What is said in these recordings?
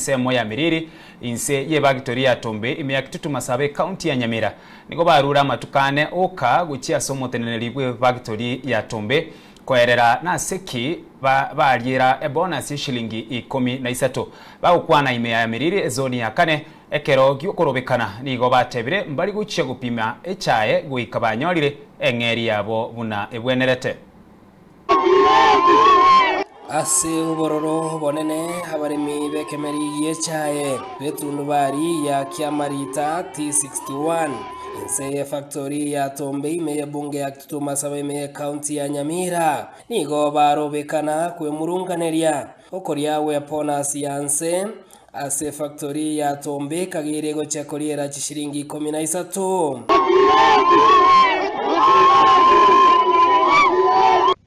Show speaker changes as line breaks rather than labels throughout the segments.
Ensemo ya Miriri, inse y'ebagitori ya Tombe, ime ya Kitutu Masaba, ekaunti ya Nyamira, nigo barure amatuko ane oka gochia ase omoteneneri bw'ebagitori ya Tombe koerera nase ki bariera ebonus y'eshilingi 13. Bagokwana ime ya Miriri ezoni ya kane ekero gi'okorobekana nigo batebire mbari gochia gopima echae goika banyorire eng'eri yabo buna ebwenerete.
Ase obororo obonene abaremi b'ekemeri gi'echae b'etundubari ya Kiamarita T61, inse y'efactori ya Tombe ime y'ebunge ya Kitutu Masaba ime y'ecounty ya Nyamira, nigo barobekana kwemurunganeria okoria gw'ebonus ya nse ase efactori ya Tombe ekageire gochia koriera chishilingi 13.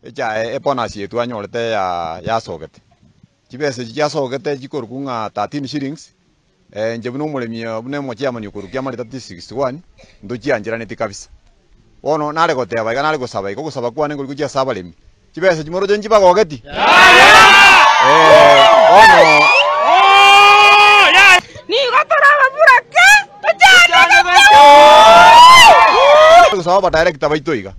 Echae ebonus eye twanyorete ya yasogete, chibesa echi chiasogete chikorokwa ng'a 13 shillings, inche buna omoremi buna omochairman okorwa Kiamarita T61, ntochiancheraneti kabisa. Bono nare goteba iga nare gosaba iga, ogosaba kwane nkori gochia ase abaremi, chibesa echi moroche nchibagogeti? Bono.
Nigo tore ababurake, tochandegete.
Gosaba abadirector baito iga,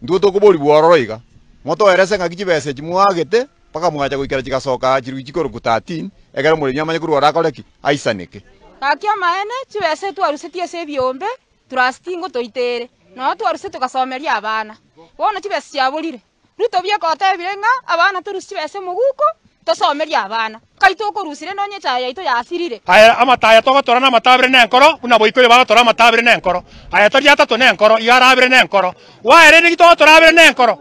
Intwe tokoborigwa ororo iga, motoerese ng'aki chibesa echi mwaagete mpaka mwacha goikera chigasoka chirugi chikoroku 13, ekero omoremi amanye korwa ore akore ki? Aisaneke.
Gaki amaene, chibesa etwarusetie ase ebiombe, trust ngotoitere, nonya twaruse togasomeria abana. Bono chibesa chiaborire. Ruto bieka otebire ng'a abana torusie chibesa emoguko, tosomerie abana. Nkai tokorusia rende onye echaye yaito yasirire?
Aye amataaya togotora namatabire nenkoro, buna boiko oyo bagotora amatabire nenkoro. Aye tori atato nenkoro, iga arabire nenkoro. Gwaye rende ki togotora abere nenkoro,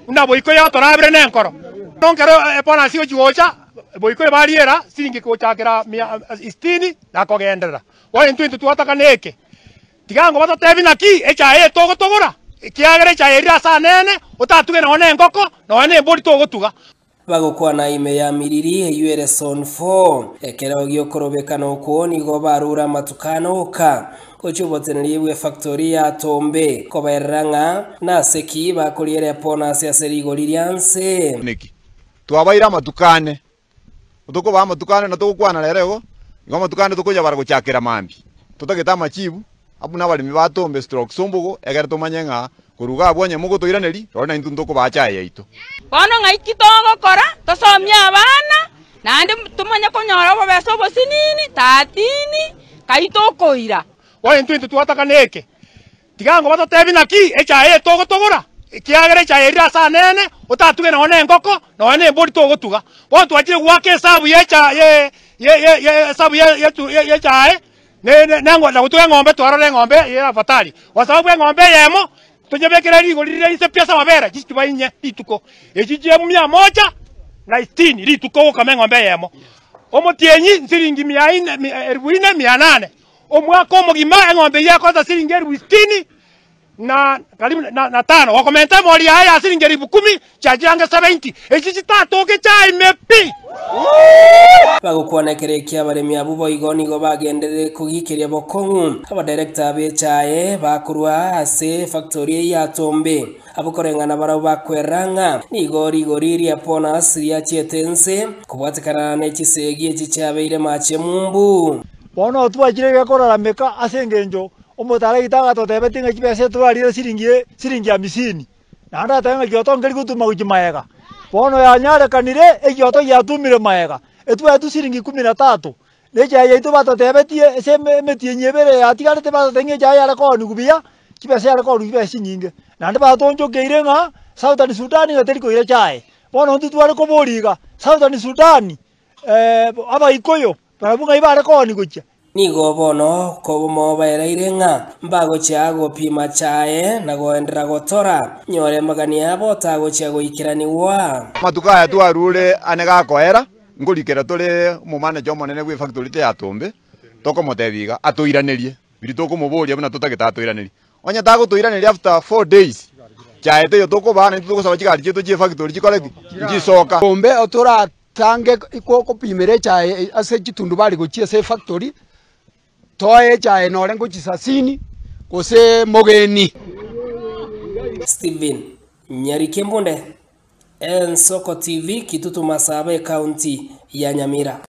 buna boiko oyo agotora abere nenkoro. Nkero ebonasi egochi gocha, boiko oyo bariera siringi gochakera mia sitini na kogenderera. Bono intwe intwe twataka neke. Tiga ango batotebi naki echaye eye togotogora, ekiagera echaye erire ase anene, otatuge nonya nengoko, nonya nembori togotuga.
Bagokwana ime ya Miriri eyio ere Zone 4. Ekero gi'okorobekana okwo nigo barure amatuko ane oka gochia oboteneneri bw'efactori ya Tombe kobaerera ng'a nase ki bakoriera ebonus ase rigori ria nse.
Neki twabaire amatuko ane, tokobaa amatuko ane na togokwana rero igo, igo amatuko ane tokoyabara gochakera mambia. Totagete amachibu abwo na abaremi ba Tombe stroke Sombogo egere tomanye ng'a korwa iga abwo onye mogotoiraneria rori naintwe ntokobaa chaye yaito.
Bono ng'ai ki togokora? Tosomie abana, naende tomanye konyora obobesa obosinini, tatini, kai tokoira.
Bono intwe intwe twataka neke, Tiga ango batotebi naki echaye eye togotogora, ekiagera echaye erire ase anene, otatuge nonya nengoko, nonya nembori togotuga. Bono twachire goaka esabu y'echa ye ye ye ye esabu ye yetu ye y'echae ne ne nengo na gotuga eng'ombe twarora eng'ombe eye afadhali, kwa sababu eng'ombe eyemo tonyebekere rigori rire inse pi ase amabere chituba inye rituko, echi chie mia moja na sitini rituko ogokama eng'ombe eyemo. Omotienyi nsiringi mia ine mi elfu ine mia nane. Omwaka omogima eng'ombe eyio ekosa siringi elifu sitini na karibu na, na tano, gokomenta emori yaye ya siringi elifu kumi, chiachire ange 70. Echi chitatoke chiaime pi.
Bagokwana ekero ekia abaremi abwo boigo nigo bagenderere kogikeria bokong'u abadirector b'echae bakorwa ase efactori eyio ya Tombe. Abwo koreng'ana barabwo bakwerera ng'a nigo rigori ria bonus riachiete inse kobwatekana ne chisegi echi chiabeire mache mumbu.
Bono twachire iga korarameka ase engencho omotaragita agatotebetie ng'a chibesa etorarire siringi siringi hamsini, naende agateba ng'a gioto nkeri gotuma gochia maega. Bono yanyarekanire egioto giatumire maega, etwaetwe siringi kumi na tatu, na echae yaito batotebetie ase eme emetienyi ebere yatigarete batotebia ng'a echae yare kooniwa buya, chibesa yare kooniwa chibesa chinyinge. Naende batoonchokeire ng'a Southern Sudan ng'a teri koira chae. Bono intwe tware koboria iga, Southern Sudan, Abaikoyo, barabwo ng'ai bare kooni gochia?
Nigo bono komobaereire ng'a mbagochia gopima chaye na goenderera gotora, nyore amagani abo tagochia goikeranigwa.
Amatuko aya twarure ane gakoera, nkorikera tore omomanager omonene bw'efactory ya Tombe, tokomotebia iga, atoiranerie biria tokomoboria buna totagete atoiranerie. Onye tagotoiraneria after four days, chaye teiyo tokobaa naintwe togosaba chigari chiaito chi'efactory chikore ki? Nchisoka.
Tombe otora Tange gopimera echae ase chitundubari gochia ase efactory, toe echae nore ngochia sasini gose mogeni.
Stephen Nyarike Mbunde, Ensoko TV, Kitutu Masaba, Ekaunti ya Nyamira.